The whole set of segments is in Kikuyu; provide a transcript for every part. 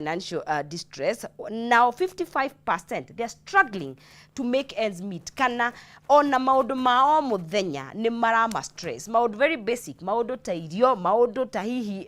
Financial distress. Now 55%, they are struggling to make ends meet, kana ona maundu ma o muthenya ni marama stress, maundu very basic, maundu ta irio, maundu ta hihi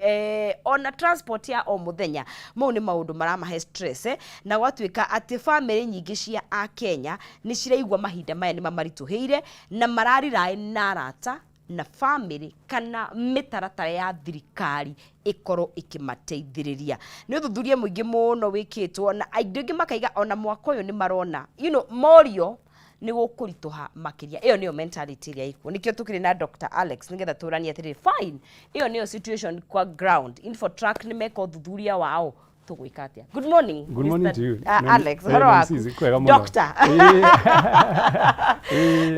ona transport ya o muthenya, mau ni maundu maramahe stress. Na gwatuika ati family nyingĩ cia a Kenya nĩ ciraigua mahinda maya nĩ mamaritũhĩire na marariraĩ na arata na family kana mĩtaratara ya thirikari ĩkorwo ĩkĩmateithĩrĩria. Nĩ ũthuthuria mũingĩ mũno wĩkĩtwo na aingĩ angĩ makaiga ona mwaka ũyũ nĩ marona morio nĩ gũkũritũha makĩria. Ĩyo nĩyo mentality ĩrĩa ĩkuo. Nĩkĩo tũkĩrĩ na Dr. Alex nĩgetha tũranie atĩrĩrĩ, fine, ĩyo nĩyo situation kwa ground. Infotrack nĩ meka ũthuthuria wao, tũgwĩka atĩa? Good morning. Good morning Mr. to you. Alex, ũhoro waku? Mrs. Kwega mũno. Doctor.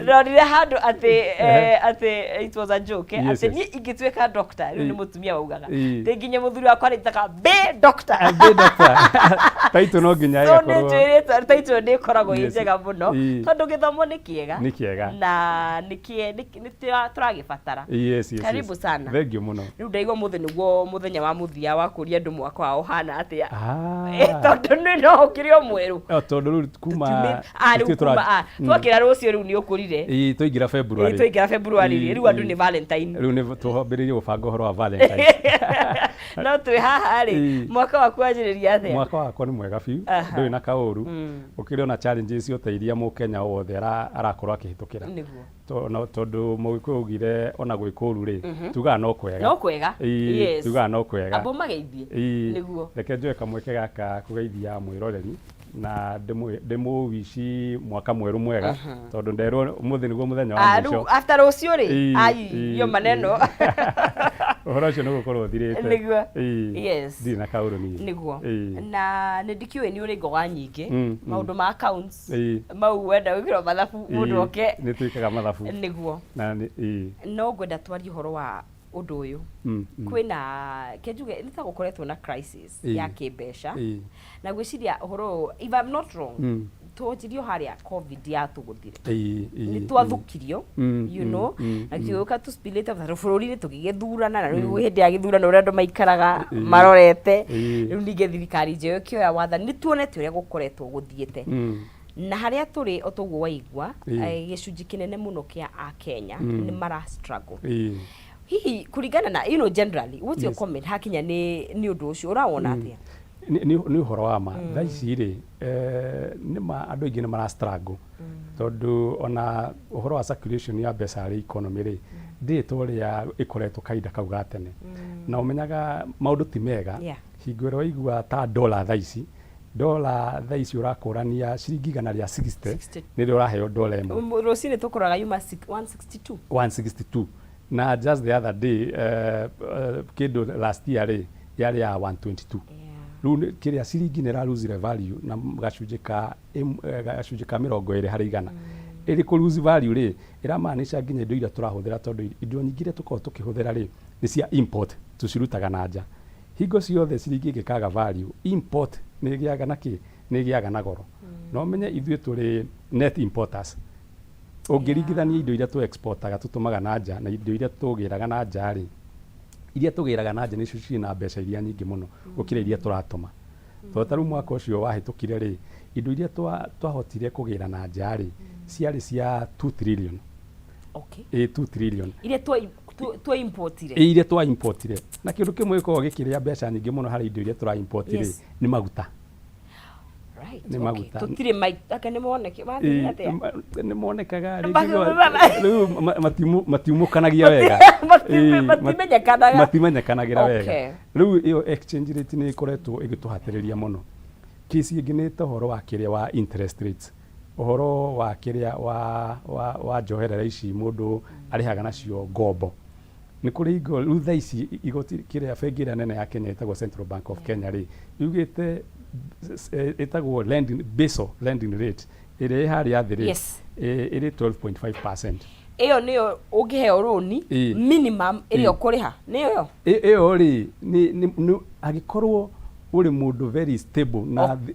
Ndonire handũ atĩ atĩ it was a joke, atĩ niĩ ingĩtuĩka doctor rĩu nĩ mũtumia waugaga ndĩ nginya mũthuri wakwa arĩtaga be doctor. Be doctor. Title no nginya So nĩ ĩgakorwo njwĩrĩte title nĩ ĩkoragwo ĩ njega mũno tondũ gĩthomo nĩ kĩega Nĩ kĩega. Na nĩ tũragĩbatara. Karibu sana. Thank you mũno. Rĩu ndaigua mũthĩ nĩguo mũthenya wa mũthia wa kũria andũ mwaka wao ũhana atĩa. Ah. Tondũ nĩ no ũkĩrĩ o mwerũ. Oh, tondũ rĩu kuma rĩu ithuĩ kuma twakĩra rũciũ rĩu nĩ ũkũrire. Ĩĩ, twaingĩra February. Ĩĩ, twaingĩra February. Rĩu andũ nĩ Valentine. Rĩu nĩ tũhambĩrĩrie gũbanga ũhoro wa Valentine. No twĩ haha rĩ, mwaka waku wanjĩrĩria atĩa? Mwaka wakwa nĩ mwega biũ, ndũrĩ na kaũru. Ũkĩrĩ ona challenges ciothe iria mũkenya o wothe arakorwo akĩhĩtũkĩra. Tondũ mũgĩkũyũ augire ona gwĩ kũũru rĩ, tugaga no kwega. No kwega. Ĩĩ, tugaga no kwega. Amba ũmageithie. Nĩguo. Reke njoe kamweke gaka kũgeithia mwĩroreri na ndĩmũwici mwaka mwerũ mwega, tondũ nderwo ũmũthĩ nĩguo mũthenya wa mũico. Rĩu after rũciũ rĩ, ai, ĩĩ, iyo maneno. Ũhoro ũcio nĩ gũkorwo ũthirĩte. Ndirĩ na kaũru niĩ. Na nĩ ndikĩũĩ nĩ ũrĩ ngoga nyingĩ, maũndũ ma accounts, mau wenda gwĩkĩrwo mathabu mũndũ oke. Nĩ twĩkaga mathabu. Na nĩ No ngwenda twarie ũhoro wa ũndũ ũyũ. Kwĩna kenjuge nĩ ta gũkoretwo na crisis ya kĩmbeca, na gwĩciria ũhoro ũyũ, if I'm not wrong, twanjirio harĩa COVID yatũgũthire. Ĩĩ, ĩĩ, Nĩ twathukirio you know na kĩũka tũspilĩte tondũ bũrũri-inĩ tũgĩgĩthurana, na rĩu hĩndĩ ya gĩthurano ũrĩa andũ maikaraga marorete. Rĩu ningĩ thirikari njerũ ĩkĩoya wathani, nĩ tuonete ũrĩa gũkoretwo gũthiĩte na harĩa tũrĩ. O toguo waigua, gĩcunjĩ kĩnene mũno kĩa akenya nĩ mara struggle. Hihi kũringana na generally, what's your comment hakinya nĩ ũndũ ũcio? Ũrawona atĩa? Nĩ ũhoro wa ma, thaa ici rĩ, nĩ ma andũ aingĩ nĩ mara struggle, tondũ ona ũhoro wa circulation ya mbeca harĩ economy rĩ, ndĩrĩ ta ũrĩa ĩkoretwo kahinda kau ga tene, na ũmenyaga maũndũ ti mega. Hingo ĩrĩa waigua ta dollar thaa ici, dollar thaa ici ũrakũrania ciringi 160 60. nĩrĩo ũraheo dollar 1. Rũcinĩ tũkũraga yuma 162. 162, na just the other day, kĩndũ last year rĩ, yarĩ ya 122. Rĩu kĩrĩa ciringi nĩ ĩrarusire value na gacunjĩ ka 20%. Ĩrĩ kũ lose value rĩ, ĩramaanisha nginya indo iria tũrahũthĩra, tondũ indo nyingĩ iria tũkoragwo tũkĩhũthĩra rĩ, nĩ cia import, tũcirutaga na nja. Hingo ciothe ciringi ĩngĩkaga value, import nĩ ĩgĩaga na kĩ, nĩ ĩgĩaga na goro. Na ũmenye ithuĩ tũrĩ net importers. Ũngĩringithania indo iria tũ exportaga, tũtũmaga na nja, na indo iria tũgĩraga na nja rĩ, iria tũgĩraga na nja nĩcio ciĩ na mbeca iria nyingĩ mũno gũkĩra iria tũratũma, tondũ ta rĩu mwaka ũcio wahĩtũkire rĩ, indo iria twahotire kũgĩra na nja rĩ, ciarĩ cia 2 trillion. Ĩ, 2 trillion. Iria twa importire. Ĩ, iria twa importire. Na kĩndũ kĩmwe gĩkoragwo gĩkĩrĩa mbeca nyingĩ mũno harĩ indo iria tũra import rĩ, nĩ maguta. Nĩ maguta. Tũtirĩ mai ake nĩ moneke mathiĩ atĩa? Nĩ monekaga rĩngĩ rĩu matiumũkanagia wega. Matimenyekanaga. Matimenyekanagĩra wega. Rĩu ĩyo exchange rate nĩ ĩkoretwo ĩgĩtũhatĩrĩria mũno. Kesi ĩngĩ nĩ ta ũhoro wa kĩrĩa wa interest rates, ũhoro wa kĩrĩa wa njoherera ici mũndũ arĩhaga nacio ngombo. Nĩ kũrĩ ingo rĩu thaa ici igoti kĩrĩa bengi ĩrĩa nene ya Kenya ĩtagwo Central Bank of Kenya rĩ, yugĩte ĩtagwo lending basel lending rate ĩrĩa ĩ harĩa thĩ rĩ, ĩrĩ 12.5%. Ĩyo nĩyo ũngĩheo rũni, minimum ĩrĩa ũkũrĩha nĩyo ĩyo? Ĩyo rĩ, nĩ angĩkorwo ũrĩ mũndũ very stable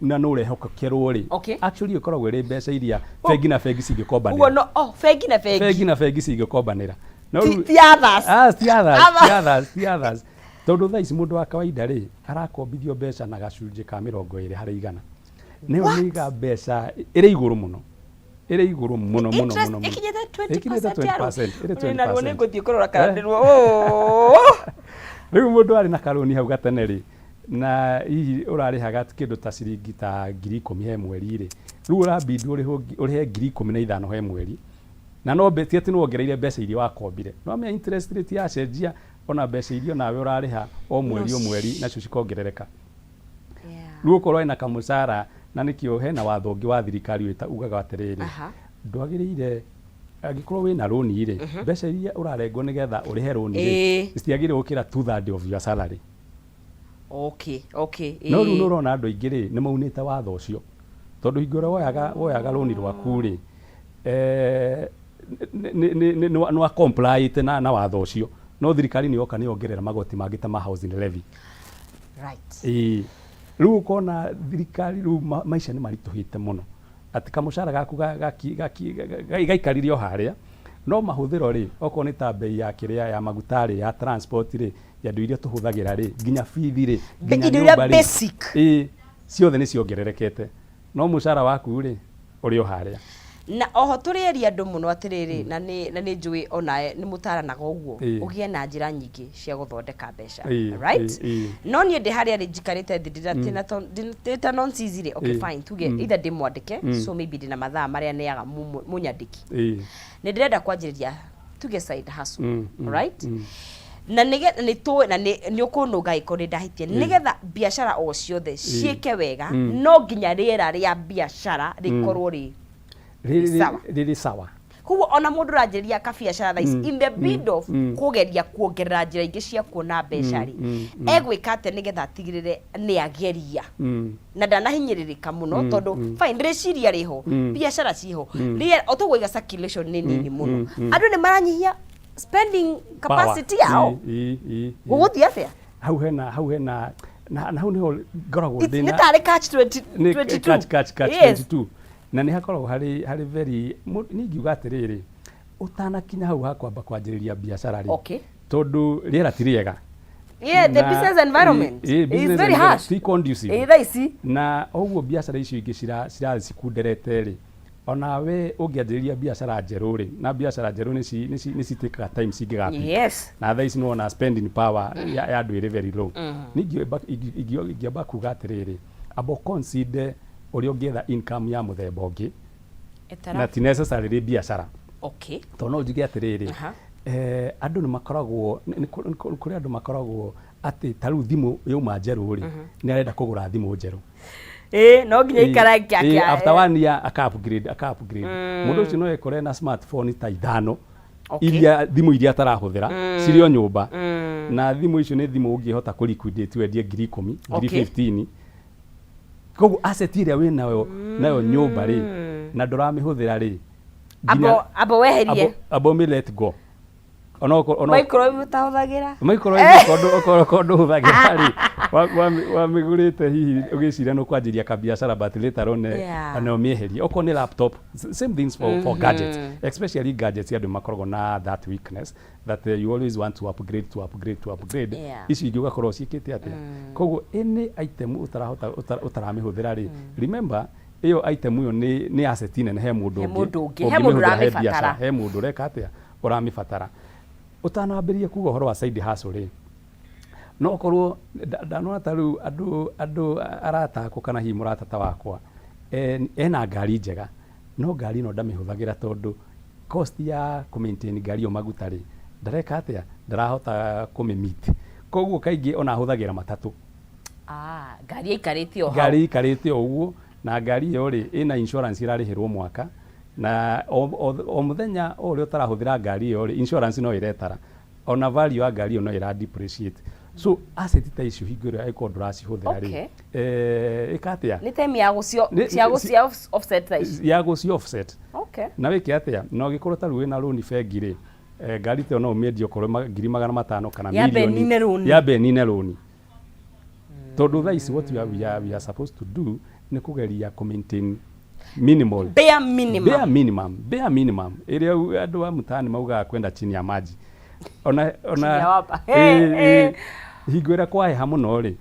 na nĩ ũrehokerwo rĩ, actually ĩkoragwo ĩrĩ mbeca iria bengi na bengi cingĩkombanĩra. Ũguo no, oh, bengi na bengi. Bengi na bengi cingĩkombanĩra. No Ti others. Ah, ti others, Others. ti others, ti others. Tondũ thaa ici mũndũ wa kawaida rĩ, arakombithio mbeca na gacunjĩ ka 20%. Nĩyo nĩ iga mbeca ĩrĩ igũrũ mũno, ĩrĩ igũrũ mũno mũno Interest mũno mũno. ĩkinyĩte Ĩkinyĩte 20% ya 20%, ĩrĩ rũo naruo. 20%. Nĩ ngũthiĩ kũrora kana ndĩruo. Oh! Rĩu mũndũ arĩ na karũni hau gatene rĩ, na hihi ũrarĩhaga kĩndũ ta ciringi ta 10,000 he mweri rĩ, rĩu ũrabindwo ũrĩhe 15,000 he mweri, na no ti atĩ nĩwongereire mbeca iria wakombire. No amenya interest rate yacenjia, ona mbeca iria nawe ũrarĩha o mweri o mweri nacio cikongerereka. Rĩu ũkorwo ena kamũcara, na nĩkĩo hena watho ũngĩ wa thirikari wĩta ugaga atĩrĩrĩ, ndwagĩrĩire, angĩkorwo wĩna rũni rĩ, mbeca iria ũrarengwo nĩgetha ũrĩhe rũni rĩ, citiagĩrĩire gũkĩra two third of your salary. No rĩu nĩ ũrona andũ aingĩ rĩ, nĩ maunĩte watho ũcio, tondũ hingo ĩrĩa woyaga rũni rwaku rĩ, nĩ wa comply na watho ũcio, no thirikari nĩ yoka nĩ yongerera magoti mangĩ ta ma housing levy. Ĩĩ, rĩu ũkona thirikari rĩu maica nĩ maritũhĩte mũno, atĩ kamũcara gaku gaikarire o harĩa, no mahũthĩro rĩ, okorwo nĩ ta bei ya kĩrĩa, ya maguta rĩ, ya transport rĩ, ya indo iria tũhũthagĩra rĩ, nginya bithi rĩ, nginya indo iria nyũmba rĩ, basic. Ĩĩ, ciothe nĩ ciongererekete, no mũcara waku rĩ, ũrĩ o harĩa. Na oho tũrĩeria andũ mũno atĩrĩrĩ, na nĩ njũĩ onawe nĩ mũtaranaga ũguo, ũgĩe na njĩra nyingĩ cia gũthondeka mbeca, right? Ĩĩ. No niĩ ndĩ harĩa rĩ, njikarĩte thĩ ndĩ ta nonsense rĩ, okay, fine, tuge either ndĩ mwandĩke, so maybe ndĩna mathaa marĩa neaga mũnyandĩki, nĩ ndĩrenda kwanjĩrĩria tuge side hustle, right? Na nĩgetha nĩ tũĩ na nĩ ũkũnũnga ĩkorwo nĩ ndahĩtia, nĩgetha biacara o ciothe ciĩke wega, no nginya rĩera rĩa biacara rĩkorwo rĩ sawa. Rĩrĩ sawa. Koguo ona mũndũ ũranjĩrĩria kabiacara thaa ici, in the bid of kũgeria kuongerera njĩra ingĩ cia kuona mbeca rĩ, egwĩka atĩa nĩgetha atigĩrĩre nĩ ageria na ndanahinyĩrĩrĩka mũno? Tondũ fine, rĩciria rĩho, biacara ciho, rĩera o tũguo, iga circulation nĩ nini mũno, andũ nĩ maranyihia spending capacity yao. Ĩĩ, ĩĩ, ĩĩ. Gũgũthiĩ atĩa? Hau hena na hau niho ngoragwo It's ndĩna nĩ tarĩ catch 20 nĩ 22. catch 22, na nĩ hakoragwo harĩ very niĩ ingiuga atĩrĩrĩ, ũtanakinya hau ha kwamba kwanjĩrĩria biacara rĩ, tondũ rĩera ti rĩega. Yeah, the business environment is business very environment harsh. ti conducive. Ĩ thaa ici. Na ũguo biacara icio ingĩ cirathi cikunderete rĩ, onawe ũngĩanjĩrĩria biacara njerũ rĩ, na biacara njerũ nĩ citĩkaga time cingĩgapick. Na thaa ici nĩwona spending power ya andũ ĩrĩ very low. Niĩ ingĩamba kuga atĩrĩrĩ, amba consider ũrĩa ũngĩetha income ya mũthemba ũngĩ, na ti necessarily biacara, tondũ no njuge atĩrĩrĩ, andũ nĩ makoragwo nĩ kũrĩ andũ makoragwo atĩ ta rĩu thimũ yauma njerũ rĩ, nĩ arenda kũgũra thimũ njerũ. Ĩ no nginya ikara. After one year aka upgrade. Mũndũ ũcio no ekore na smartphone ta ithano, iria thimũ iria atarahũthĩra cirĩ o nyũmba, na thimũ icio nĩ thimũ ũngĩhota kũ liquidate wendie 10,000, ngiri 15. Koguo asset ĩrĩa wĩ nayo nyũmba rĩ, na ndũramĩhũthĩra rĩ, Abo weherie. Abo mi let go ona Microwave ũtahũthagĩra. Microwave okorwo ndũhũthagĩra rĩ, wamĩgũrĩte hihi ũgĩciria nĩ ũkwanjĩria kabiacara, but later on na ũmĩeherie. Okorwo nĩ laptop, same things for gadgets, especially gadgets. Andũ makoragwo na that weakness that you always want to upgrade, to upgrade, to upgrade. Icio ingĩ ũgakorwo ciĩkĩte atĩa? Koguo any item ũtarahota ũtaramĩhũthĩra rĩ, remember ĩyo item ĩyo nĩ asset nene he mũndũ He ũngĩ mũndũ ũngĩ, he mũndũ ũngĩmĩhũthĩra he ũramĩbatara. biacara, he mũndũ ũreka atĩa, ũramĩbatara. Ũtanambĩrĩria kuga ũhoro wa side hustle rĩ, no okorwo ndanona ta rĩu andũ arata akwa kana hihi mũrata ta wakwa ena ngari njega, no ngari ĩno ndamĩhũthagĩra tondũ cost ya kũ maintain ngari ĩyo, maguta rĩ, ndareka atĩa, ndarahota kũmĩ meet. Koguo kaingĩ ona ahũthagĩra matatũ. Ah, ngari ĩikarĩte o hau. Ngari ikarĩte o ũguo, na ngari ĩyo rĩ, ĩna insurance ĩrarĩhĩrwo mwaka, na o mũthenya o ũrĩa ũtarahũthĩra ngari ĩyo rĩ, insurance no ĩretara, ona value ya ngari ĩyo no ĩra depreciate. So asset ta icio, hingo ĩrĩa ĩkorwo ndũracihũthĩra rĩ, ĩka atĩa? Nĩ time ya gũcio cia gũcia offset thaa ici. Ya gũci offset. Na wĩke atĩa? Na ũngĩkorwo ta rĩu wĩna rũni bengi rĩ, ngari ta ĩyo no ũmĩendie okorwo 500,000 kana Yambe mirioni. ĩnine rũni. Yambe ĩnine rũni, tondũ thaa ici what we are supposed to do nĩ kũgeria kũ maintain minimal, bare minimum. Bare minimum, bare minimum ĩrĩa andũ a mtaani maugaga kwenda chini ya maji, ona Chini ya wapa. Ĩ. Hingo ĩrĩa kwaheha mũno rĩ,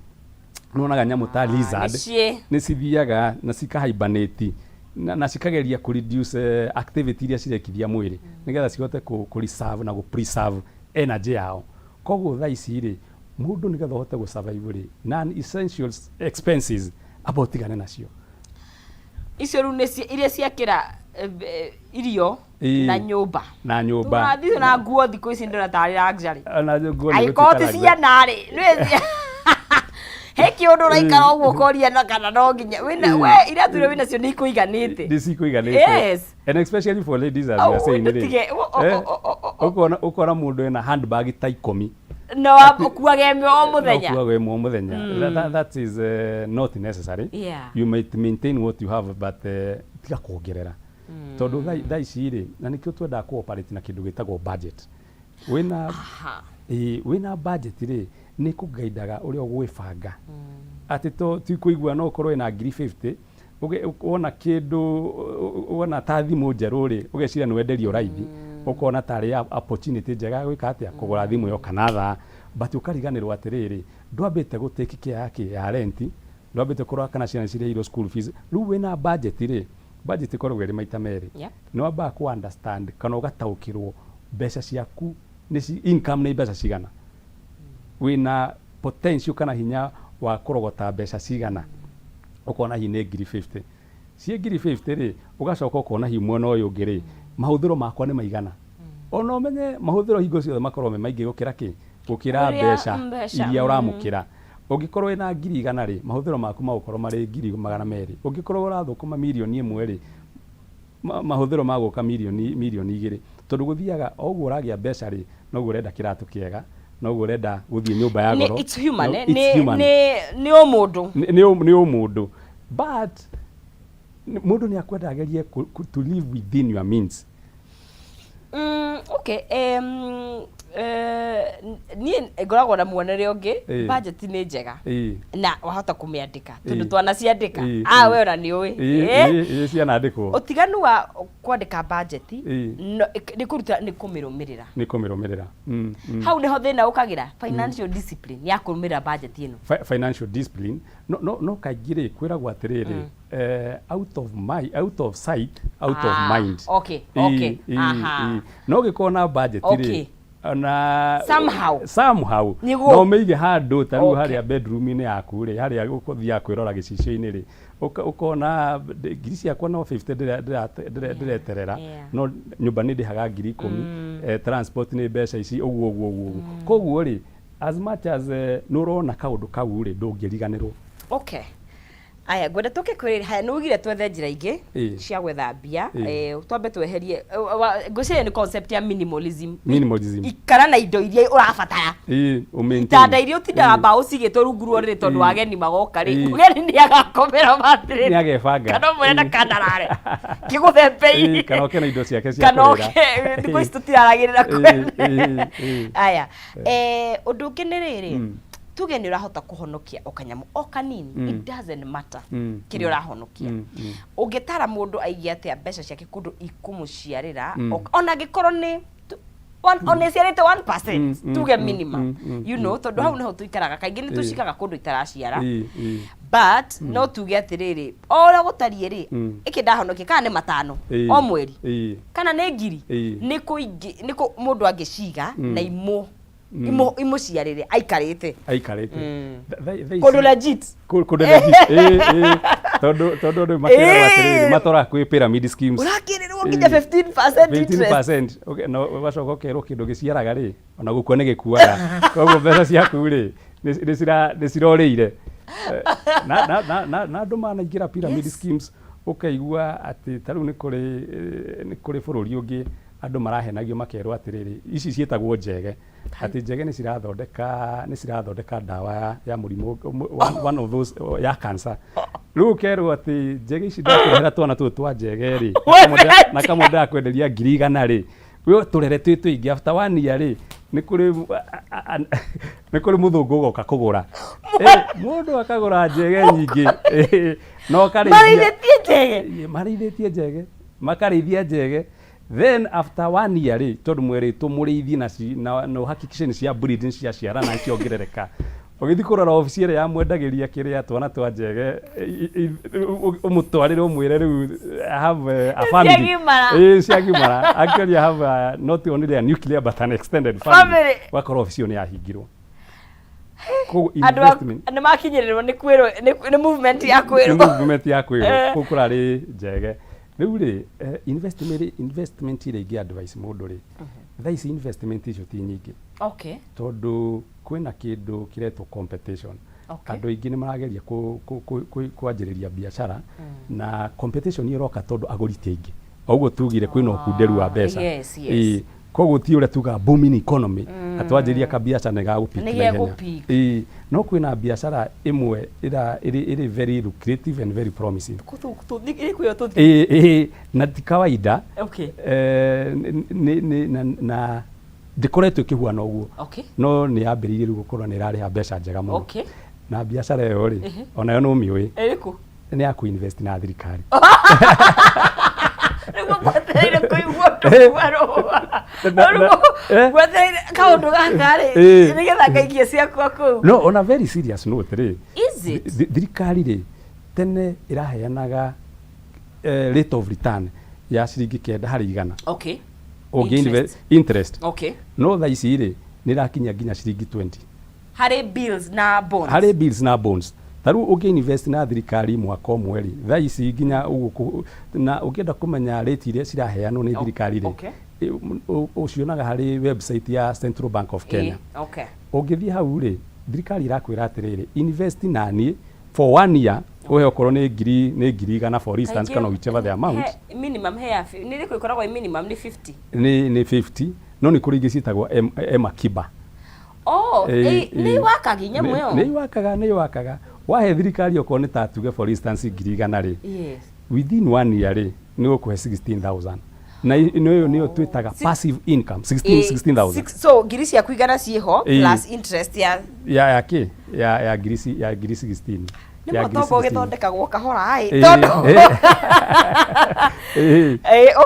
nĩwonaga nyamũ ta lizard Nĩciĩ. Nĩ cithiaga na cikahibernate na cikageria kũ reduce activity iria cirekithia mwĩrĩ nĩgetha cihote kũ reserve na gũ preserve energy yao. Koguo thaa ici rĩ, mũndũ nĩgetha ũhote gũ survive rĩ, non essential expenses amba ũtigane nacio. Icio rĩu nĩ iria ciakĩra irio na nyũmba. Na nyũmba. Tũrathiĩ na nguo thikũ ici ndĩrona tarĩ luxury. Ona nguo nĩ Angĩkorwo ti gũtuĩka luxury. Ciana rĩ, nĩ he kĩũndũ ũraikara ũguo ũkoria na kana no nginya wĩna we iratũ iria wĩnacio nĩ ikũiganĩte. Nĩ cikũiganĩte. And especially for ladies, as we are saying rĩ, ndũtige, o- ũkona mũndũ ena handbag ta 10. No ũkuage ĩmwe o mũthenya. Ũkuaga ĩmwe o mũthenya. That is not necessary. You might maintain what you have, but tiga kuongerera, tondũ thaa ici rĩ, na nĩkĩo twendaga kũ-operate na kĩndũ gĩtagwo budget. Wĩna ĩĩ, wĩna budget rĩ, nĩ kũgaidaga ũrĩa ũgwĩbanga, atĩ to ti kũigua no ũkorwo wĩna ngiri 50, wona kĩndũ, wona ta thimũ njerũ rĩ, ũgeciria nĩ wenderio raithi, ũkona tarĩ opportunity njega ya gwĩka atĩa, kũgũra thimũ ĩyo kana thaa, but ũkariganĩrwo atĩrĩrĩ, ndwambĩte gũ take care ya kĩ, ya rent, ndwambĩte kũrora kana ciana cirĩhĩirwo school fees. Rĩu wĩna budget rĩ, budget ĩkoragwo ĩrĩ maita merĩ. Nĩ wambaga kũ understand kana ũgataũkĩrwo mbeca ciaku nĩ income nĩ mbeca cigana, wĩna potential kana hinya wa kũrogota mbeca cigana. Ũkona hihi nĩ ngiri 50, ciĩ ngiri 50 rĩ, ũgacoka ũkona hihi mwena ũyũ ũngĩ rĩ, mahũthĩro makwa nĩ maigana. Ona ũmenye mahũthĩro hingo ciothe makoragwo me maingĩ gũkĩra kĩ, gũkĩra Ũrĩa mbeca mbeca, iria ũramũkĩra. Ũngĩkorwo wĩna 100,000 rĩ, mahũthĩro maku magũkorwo marĩ 200,000. Ũngĩkorwo ũrathũkũma 1 mirioni rĩ, mahũthĩro magũka 2 mirioni, tondũ gũthiaga o ũguo ũragĩa mbeca rĩ, noguo ũrenda kĩratũ kĩega, noguo ũrenda gũthiĩ nyũmba ya goro. It's human, No, eh? it's human. Nĩ ũmũndũ. Nĩ ũmũndũ, but mũndũ nĩ akwenda agerie to live within your means. Okay, niĩ ngoragwo na muonere ũngĩ. Budget nĩ njega na wahota kũmĩandĩka, tondũ twanaciandĩka. Ah, we ona nĩ ũĩ. Ĩĩ, cianandĩkwo. Ũtiganu wa kwandĩka budget nĩ kũruta nĩ kũmĩrũmĩrĩra. Nĩ kũmĩrũmĩrĩra. Hau nĩho thĩna ũkagĩra financial discipline ya kũrũmĩrĩra budget ĩno. Financial discipline, no kaingĩ rĩ, kwĩragwo atĩrĩrĩ, out of sight, out of mind. No gĩkorwo na budget rĩ, ona Somehow. Somehow no ũmĩige handũ ta rĩu harĩa bedroom-inĩ yaku rĩ, harĩa ũgũthiaga kwĩrora gĩcicio-inĩ rĩ, ũkona ngiri ciakwa no 50 ndĩreterera, no nyũmba nĩ ndĩhaga 10,000, transport nĩ mbeca ici, ũguo ũguo ũguo ũguo. Koguo rĩ, as much as nĩ ũrona kaũndũ kau rĩ, ndũngĩriganĩrwo. Okay, aya, ngwenda tũke kwĩrĩ haya, nĩ ugire twethe njĩra ingĩ cia gwetha mbia. Twambe tweherie, ngwĩciria nĩ concept ya minimalism. Minimalism. Ikara na indo iria ũrabatara. Ĩĩ, ũmaintain. Itanda iria ũtindaga mbaũ cigĩtwo rungu rwa rĩrĩ tondũ ageni magoka rĩ, mũgeni nĩ agakomera mattress. Nĩ agebanga. Kana ũmwĩre ndakanarare kĩgũthe mbei. Ĩĩ, kana oke na indo ciake cia kana kũrĩra. Oke thikũ ici tũtiraragĩrĩra kwene. Ĩĩ, ĩĩ. Aya, ũndũ ũngĩ nĩ rĩrĩ, tuge nĩ ũrahota kũhonokia o kanyamũ o kanini, it doesn't matter kĩrĩa ũrahonokia. Ũngĩtara mũndũ aige atĩa mbeca ciake kũndũ ikũmũciarĩra, ona angĩkorwo nĩ ona ĩciarĩte 1%, tuge minimum, tondũ hau nĩho tũikaraga kaingĩ, nĩ tũcikaga kũndũ itaraciara. Ĩĩ, ĩĩ. But no tuge atĩrĩrĩ, o ũrĩa gũtariĩ rĩ, ĩkĩ ndahonokia kana nĩ 5 o mweri, kana nĩ ngiri, nĩ kũingĩ nĩ kũ mũndũ angĩciga na imũciarĩre aikarĩte aikarĩte. Thaa ici- kũndũ legit. Kũndũ legit. Ĩĩ, tondũ andũ makĩragwo atĩrĩrĩ, matwaraga kwĩ pyramid schemes. Ũrakĩrĩrwo nginya 15% interest. 15%. Okay, no ũgacoka ũkerwo kĩndũ gĩciaraga rĩ, ona gũkua nĩ gĩkuaga, koguo mbeca ciaku rĩ, nĩ cirorĩire. Na andũ manaingĩra pyramid schemes, ũkaigua atĩ ta rĩu nĩ kũrĩ bũrũri ũngĩ andũ marahenagio makerwo atĩrĩrĩ, ici ciĩtagwo njege, atĩ njege nĩ cirathondeka ndawa ya mũrimũ one of those ya cancer. Rĩu ũkerwo atĩ njege ici ndakũrehera twana tũtũ twa njege rĩ, na kamwe ndakwenderia 100,000 rĩ, we tũrere twĩ tũingĩ, after one year rĩ, nĩ kũrĩ mũthũngũ ũgoka kũgũra. Mũndũ akagũra njege nyingĩ, na ũkarĩithia. Marĩithĩtie njege. Ĩĩ, marĩithĩtie njege, makarĩithia njege, then after one year rĩ, tondũ mwerĩtwo mũrĩithi na ũhakikishe nĩ cia breed, nĩ ciaciarana, nĩ ciongerereka. Ũgĩthiĩ kũrora obici ĩrĩa yamwendagĩria kĩrĩa twana twa njege, ũmũtwarĩre ũmwĩre rĩu I have a family. Ciagimara. Ĩĩ, ciagimara. Actually I have a, not only a nuclear but an extended family. Family. Wakora obici ĩyo nĩ yahingirwo. Koguo Andũ investment nĩ makinyĩrĩrwo nĩ kwĩrwo nĩ movement ya nĩ kwĩrwo. movement ya kwĩrwo. Eh. Kũu kũrarĩ njege. Rĩu rĩ, investment ĩrĩa ingĩ advice mũndũ rĩ, thaa ici investment icio ti nyingĩ tondũ kwĩna kĩndũ kĩretwo competition. Andũ aingĩ nĩ marageria kwanjĩrĩria biacara na competition ĩroka tondũ agũri ti aingĩ. O ũguo tugire kwĩna ũkunderu wa mbeca. Ĩĩ, koguo ti ũrĩa tugaga booming economy atĩ wanjĩrĩria kabiacara nĩ gagũpick Nĩ na ihenya. gegũpick. Ĩĩ, no kwĩna biacara ĩmwe ĩrĩ very lucrative and very promising. Ĩrĩkũ ĩyo tũthiĩ? Ĩĩ, ĩĩ, na ti kawaida. Na ndĩkoretwo ĩkĩhuana ũguo. No nĩ yambĩrĩirie rĩu gũkorwo nĩ ĩrarĩha mbeca njega mũno. Na biacara ĩyo rĩ, onayo nĩ ũmĩũĩ. Ĩrĩkũ? Nĩ ya kũ-invest na thirikari. Nĩguo ngwetereire kũigua ũndũ mwerũ. Nĩguo ngwetereire kaũndũ gaka rĩ, nĩgetha ngaikie ciakwa kũu. No, on a very serious note rĩ, Is it? Thirikari rĩ, tene ĩraheanaga rate of return ya ciringi 9 harĩ 100. Ũngĩ Interest. Interest. No thaa ici rĩ, nĩ ĩrakinyia nginya ciringi 20. Harĩ bills na bonds. Harĩ bills na bonds. Ta rĩu ũngĩ invest na thirikari mwaka ũmwe rĩ, thaa ici nginya ũguo na ũngĩenda kũmenya rate iria ciraheanwo nĩ thirikari rĩ, ũcionaga harĩ website ya Central Bank of Kenya. Ũngĩthiĩ hau rĩ, thirikari ĩrakwĩra atĩrĩrĩ, invest na niĩ for 1 year, ũhe okorwo nĩ ngiri, nĩ 100,000 for instance, Kaingĩ kana whichever the amount. He, minimum he ya nĩ ĩrĩkũ ĩkoragwo ĩ minimum nĩ 50? Nĩ 50, no nĩ kũrĩ ingĩ ciĩtagwo M Akiba. Oh, nĩ iwakaga nyamũ ĩyo? Nĩ iwakaga, nĩ iwakaga. Wahe thirikari okorwo nĩ ta tuge for instance 100,000 rĩ, within 1 year rĩ, nĩ ũkũhe 16,000. Na ĩyo nĩyo twĩtaga passive income, 16,000. So ngiri ciaku 100 ciĩho plus interest ya Ya kĩ? Ya ngiri ya ngiri 16. Nĩ Ya ngiri mũtongo 16. ũgĩthondekagwo kahora ĩ, tondũ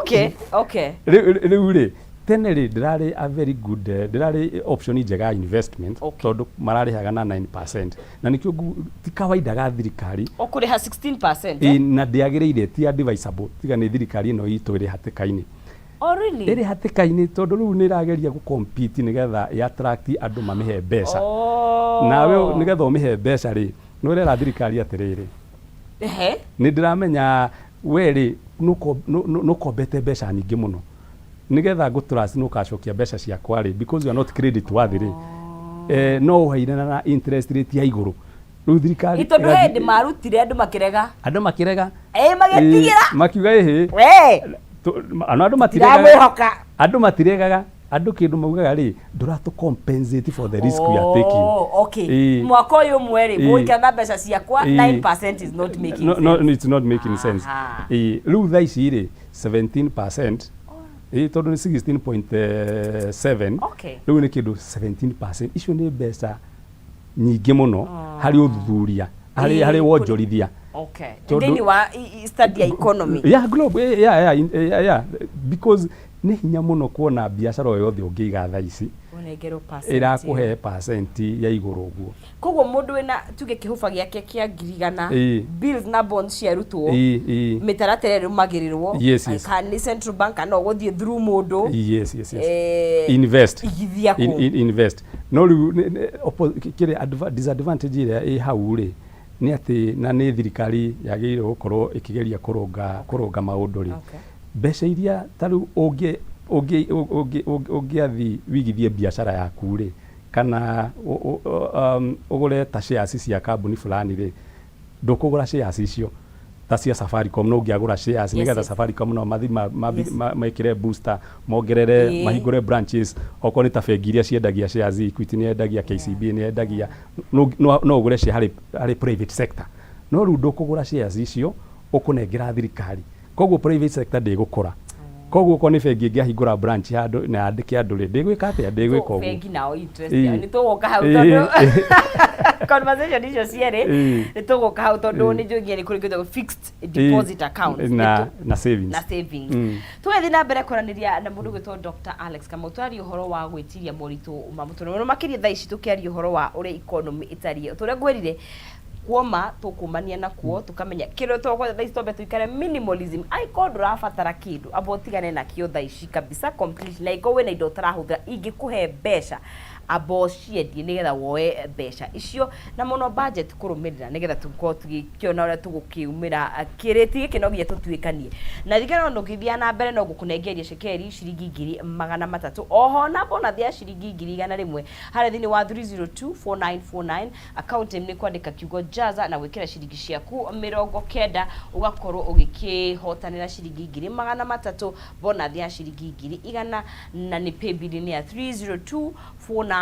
Okay, okay. Rĩu rĩ, tene rĩ, ndĩrarĩ a very good, ndĩrarĩ option njega ya investment, tondũ mararĩhaga na 9%. Na nĩkĩo ti kawaida ga thirikari. Ũkũrĩha 16%, Ĩĩ, eh? na ndĩagĩrĩire, ti advisable, tiga nĩ thirikari ĩno itũ ĩrĩ hatĩka-inĩ. Oh, really? Ĩrĩ hatĩka-inĩ tondũ rĩu nĩ ĩrageria gũ-compete nĩgetha ĩ attract andũ mamĩhe mbeca. Nawe nĩgetha ũmĩhe mbeca rĩ, nĩ ũrera thirikari atĩrĩrĩ. Nĩ ndĩramenya we rĩ, nũkombete mbeca nyingĩ mũno. Nĩgetha ngũ-trust nĩ ũgacokia mbeca ciakwa rĩ, because you are not credit worthy rĩ, no ũheire na interest rate ya igũrũ. Rĩu thirikari Ĩ tondũ ĩrathiĩ hĩndĩ marutire andũ makĩrega. Andũ makĩrega. Magĩtigĩra. Makiuga ĩhĩ. Ona andũ matiregaga. Ndiramwĩhoka. Andũ matiregaga. Andũ kĩndũ maugaga rĩ, ndũratũ compensate for the risk we are taking. Oh, okay. Mwaka ũyũ ũmwe rĩ, mũgũikara na mbeca ciakwa, 9% is not making No, no, sense. it's not making sense. Rĩu thaa ici rĩ, 17%, tondũ nĩ 16.7, rĩu nĩ kĩndũ 17%. Icio nĩ mbeca nyingĩ mũno harĩ ũthuthuria, harĩ wonjorithia. Tondũ Thĩinĩ wa study ya economy. Yeah, globe, yeah, yeah, yeah, yeah. Because nĩ hinya mũno kuona biacara o yothe ũngĩiga thaa ici Ũnengerwo percent ĩrakũhe percent ya igũrũ ũguo. Koguo mũndũ wĩna tuge kĩhũba gĩake kĩa 100,000, bills na bonds ciarutwo, mĩtaratara ĩrũmagĩrĩrwo, kana nĩ central bank kana ũgũthiĩ through mũndũ. Yes, yes, yes. Invest. Igithia kũu. Invest. No rĩu kĩrĩa disadvantage ĩrĩa ĩ hau rĩ, nĩ atĩ na nĩ thirikari yagĩrĩirwo gũkorwo ĩkĩgeria kũrũnga maũndũ rĩ. Mbeca iria ta rĩu ũngĩathi wigithie biacara yaku rĩ, kana ũgũre ta shares cia kambuni fulani rĩ, ndũkũgũra shares icio ta cia Safaricom, no ũngĩagũra shares nĩgetha Safaricom no mathi mekĩre booster, mongerere, mahingũre branches, okorwo nĩ ta bengi iria ciendagia shares, Equity nĩ yendagia, KCB nĩ yendagia, no ũgũre share harĩ private sector. No rĩu ndũkũgũra shares icio, ũkũnengera thirikari. Koguo private sector ndĩgũkũra. Koguo okorwo nĩ bengi ĩngĩahingũra branch handũ na yandĩke andũ rĩ, ndĩgwĩka atĩa? Ndĩgwĩka So, ũguo. bengi nao interest yao, nĩ tũgũka hau tondũ Conversation icio cierĩ nĩ tũgũka hau, tondũ nĩ njũĩ nginya nĩ kũrĩ kĩndũ fixed deposit account na savings. Na savings. Tũgathiĩ na mbere kwaranĩria na mũndũ ũgwĩtwo Dr. Alex Kamau, tũraria ũhoro wa gwĩtiria moritũ ma mũtũrĩre mũno makĩria thaa ici, tũkĩaria ũhoro wa ũrĩa economy ĩtariĩ. Tũrĩa ngwĩrire kuoma tũkumania nakuo, tũkamenya kĩrĩa tũkwenda thaa ici, twambe tũikare minimalism. Angĩkorwo ndũrabatara kĩndũ, amba ũtigane nakĩo thaa ici kabisa, completely. Na angĩkorwo wĩna indo ũtarahũthĩra ingĩkũhe mbeca, amba ũciendie nĩgetha woe mbeca icio, na mũno budget kũrũmĩrĩra, nĩgetha tũkorwo tũgĩkĩona ũrĩa tũgũkĩumĩra kĩrĩti gĩkĩ no nginya tũtuĩkanie. Na ririkana ona ũgĩthiaga na mbere no ngũkũnengeria cekeri ciringi 300,000, oho na bonus ya ciringi 100,000 harĩa thĩinĩ wa 3024949. Account nĩ kwandĩka kiugo "jaza" na gwĩkĩra ciringi ciaku 90, ũgakorwo ũgĩkĩhotanĩra ciringi 300,000, bonus ya ciringi 100,000, na nĩ paybill nĩ ya 3024949.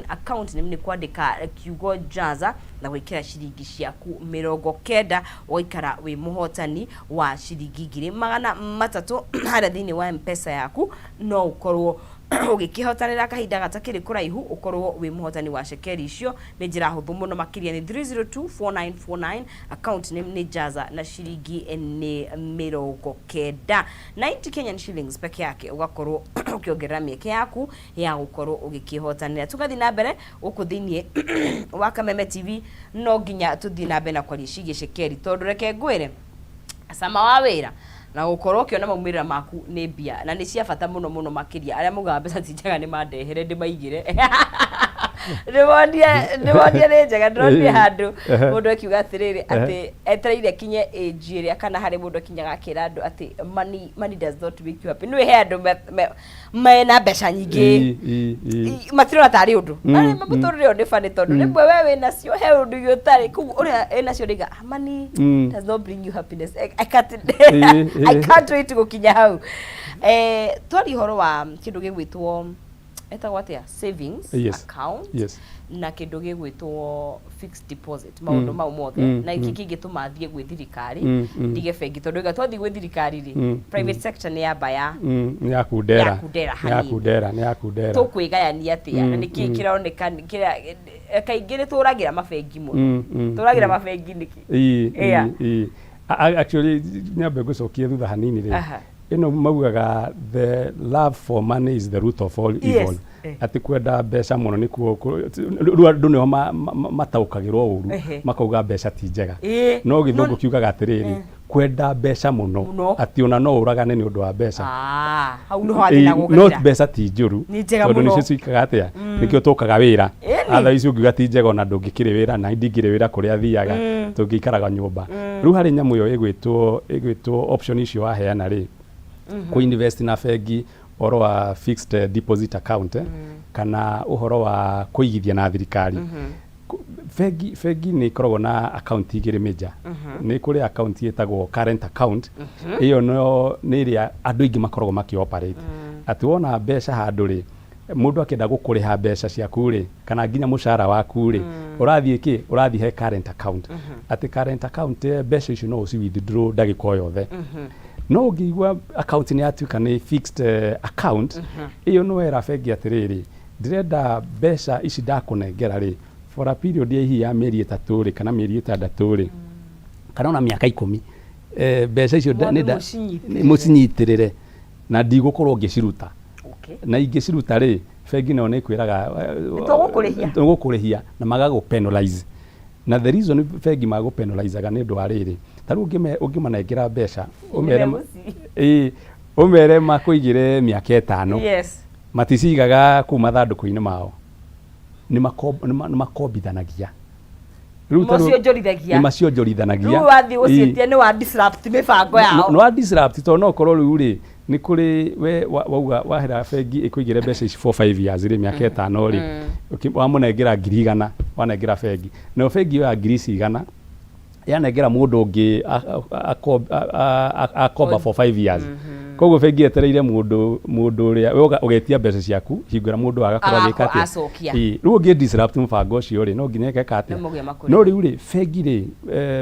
Account nĩ kwandĩka kiugo "jaza" na gwĩkĩra ciringi ciaku 90, ũgaikara wĩ mũhotani wa ciringi 300,000 harĩa thĩinĩ wa Mpesa yaku. No ũkorwo ũgĩkĩhotanĩra kahinda gatakĩrĩ kũraihu, ũkorwo wĩ mũhotani wa cekeri icio. Nĩ njĩra hũthũ mũno makĩria, nĩ 3024949, account name nĩ "jaza" na ciringi nĩ 90, 90 Kenyan shillings peke yake, ũgakorwo ũkĩongerera mĩeke yaku ya gũkorwo ũgĩkĩhotanĩra. Tũgathiĩ na mbere gũkũ thĩinĩ wa Kameme TV, no nginya tũthiĩ na mbere na kwaria ciĩgiĩ cekeri, tondũ reke ngwĩre, cama wa wĩra na gũkorwo ũkĩona maumĩrĩra maku nĩ mbia, na nĩ cia bata mũno mũno makĩria. Arĩa maugaga mbeca ti njega nĩ mandehere ndĩmaigĩre, ndĩmonie, ndĩmonie nĩ njega. Ndĩronire handũ mũndũ akiuga atĩrĩrĩ, atĩ etereire kinye age ĩrĩa, kana harĩ mũndũ akinyaga akĩra andũ atĩ money does not make you happy. Nĩwe he andũ mena mbeca nyingĩ matirona tarĩ ũndũ. Na mũtũrĩre ũyũ nĩ funny, tondũ rĩmwe we wĩ nacio he ũndũ ũngĩ ũtarĩ. Koguo ũrĩa wĩ nacio rĩga, "Ah, money does not bring you happiness." I can't wait gũkinya hau. Twaria ũhoro wa kĩndũ gĩgwĩtwo, ĩtagwo atĩa, savings account na kĩndũ gĩgwĩtwo fixed deposit, maũndũ mau mothe, na iki kĩngĩtũma thiĩ gwĩ thirikari, ndige bengi, tondũ ĩga twathiĩ gwĩ thirikari rĩ, private sector nĩ yamba ya Nĩ ya kundera. Ya kundera Nĩ ya hanini. kundera, nĩ ya kundera. Tũkwĩgayania atĩa, na nĩkĩ kĩroneka kĩrĩa kaingĩ nĩ tũragĩra mabengi mũno? Tũragĩra mabengi nĩkĩ? Ii. Actually nyambe ngũcokie thutha hanini rĩ, ĩno maugaga, "The love for money is the root of all evil." Atĩ kwenda mbeca mũno nĩkuo rĩu andũ nĩho mataũkagĩrwo ũru, makauga mbeca ti njega. No gĩthũngũ kiugaga atĩrĩrĩ, kwenda mbeca mũno, Mũno. atĩ ona no ũragane nĩ ũndũ wa mbeca. Ah, hau nĩho hathĩna No gũkagĩra. mbeca ti njũru, Nĩ njega tondũ mũno. nĩcio ciĩkaga atĩa, nĩkĩo tũkaga wĩra. Atha ici ũngiuga ti njega, ona ndũngĩkĩrĩ wĩra na ndingĩrĩ wĩra kũrĩa thiaga, tũngĩikaraga nyũmba. Rĩu harĩ nyamũ ĩyo ĩgwĩtwo option icio waheana rĩ, kũ invest na bengi, ũhoro wa fixed deposit account, kana ũhoro wa kũigithia na thirikari. Bengi nĩ ikoragwo na account igĩrĩ major. Nĩ kũrĩ account ĩtagwo current account. Ĩyo no nĩ ĩrĩa andũ aingĩ makoragwo makĩ operate, atĩ wona mbeca handũ rĩ, mũndũ akĩenda gũkũrĩha mbeca ciaku rĩ, kana nginya mũcara waku rĩ, ũrathiĩ kĩ, ũrathiĩ he current account. Atĩ current account, mbeca icio no ũci withdraw ndagĩka o yothe. No ũngĩigua account nĩ yatuĩka nĩ fixed account, ĩyo no wera bengi atĩrĩrĩ, ndĩrenda mbeca ici ndakũnengera rĩ, for a period ya hihi ya mĩeri 3 rĩ, kana mĩeri 6 rĩ, kana ona mĩaka 10, mbeca icio Mwambe mũcinyitĩrĩre. Mũcinyitĩrĩre na ndigũkorwo ngĩciruta. Na ingĩciruta rĩ, bengi nayo nĩ ĩkwĩraga Tũgũkũrĩhia. Tũgũkũrĩhia na magagũ penalize. Na the reason bengi magũ penalizaga nĩ ũndũ wa rĩrĩ, ta rĩu ũngĩmanengera mbeca ũmere Nĩmegũci- ĩĩ, ũmere makũigĩre mĩaka 5, maticigaga kũu mathandũkũ-inĩ mao, nĩ makombithanagia. Rĩu ta rĩu- Macionjorithagia. Nĩ macionjorithanagia. Rĩu wathiĩ gũciĩtia nĩ wa disrupt mĩbango yao. No wa disrupt, tondũ no ũkorwo rĩu rĩ, nĩ kũrĩ we wauga wahera bengi ĩkũigĩre mbeca ici for 5 years rĩ, mĩaka 5 rĩ, wamũnengera 100,000, wanengera bengi, nayo bengi ĩyo ya ngiri ici igana yanengera mũndũ ũngĩ akomba for 5 years. Koguo bengi yetereire mũndũ ũrĩa we ũgetia mbeca ciaku hingũra mũndũ agakorwo agĩka Agakorwo atĩa. acokia. Ĩĩ, rĩu ũngĩ disrupt mũbango ũcio rĩ, no nginya ĩgeka atĩa? No mũgĩa makũrĩhe. No rĩu rĩ, bengi rĩ,